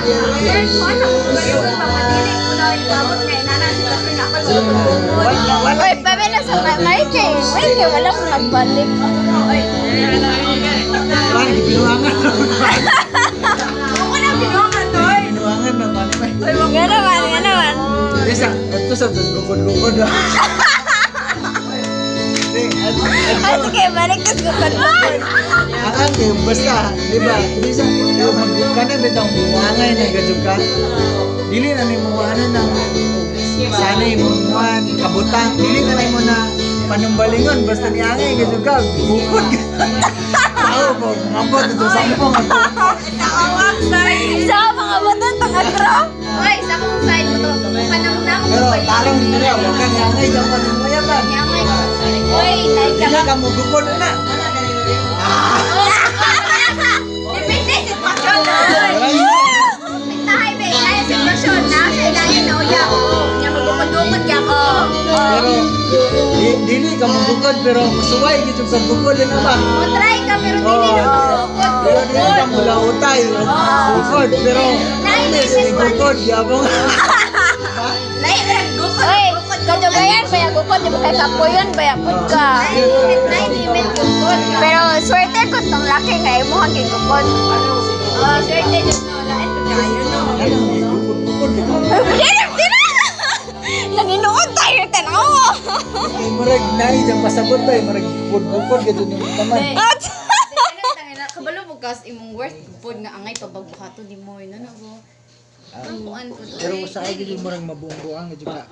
Sir, kuan sa kung kayo pa madili ko na iabot nga inana sitwasyon na ako magugod. Wala, wala. Oy, pabila sa may kay. May kay wala ko nagbalik. Oy, Kuan, gibinuangan. ako na binuangan toy. Gibinuangan na kuan ba. Nga naman, nga naman. Di sa ato sa tas gukod-gukod. Di, Ay, sige, balik kas gukod. Ang ang basta, di ba? Di sa kana bitong buwangay na gadyo ka. Dili na nimo ano nang sanay mo muan kabutang dili na nimo na panumbalingon basta niangay gadyo ka bukod ka. Tao po, mabot ito sampung ato. Taawag side. Sa mga batang tangagro. Oy, sa akong side mo to. Panamnam ko Pero ba tarong nila, wag ka niangay ka pa nimo yan ba? Oy, like Dili ka mo bukod na. Depende sa sitwasyon. Tahay ba, inaya sitwasyon na sa inaya na uya. Nya magukod-ukod ka ako. Pero dili ka mo bukod pero masuway gid yung bukod na ba? Mo try ka pero dili na magukod. Pero dili ka mo lautay bukod pero at least may bukod yabong. Lain ra gukod. Oy, kadugayan ba yung gukod? Di ba kay kapuyon ba yung pud ka? Limit na limit gukod. Pero swerte ko tong laki nga imo ang gigukod. Oh, swerte jud no, lain pud kayo no. Ano bukod bukod dito. Dili, dili! Naninuod tayo, tanaw! Kay murag nai jang pasabot ba murag bukod bukod gid ni taman. At, Kabalo mo kas imong worth pod nga angay pabagbuhato ni mo na na go. Ang kuan po. Pero sa gid murag mabuang-buang gid ka.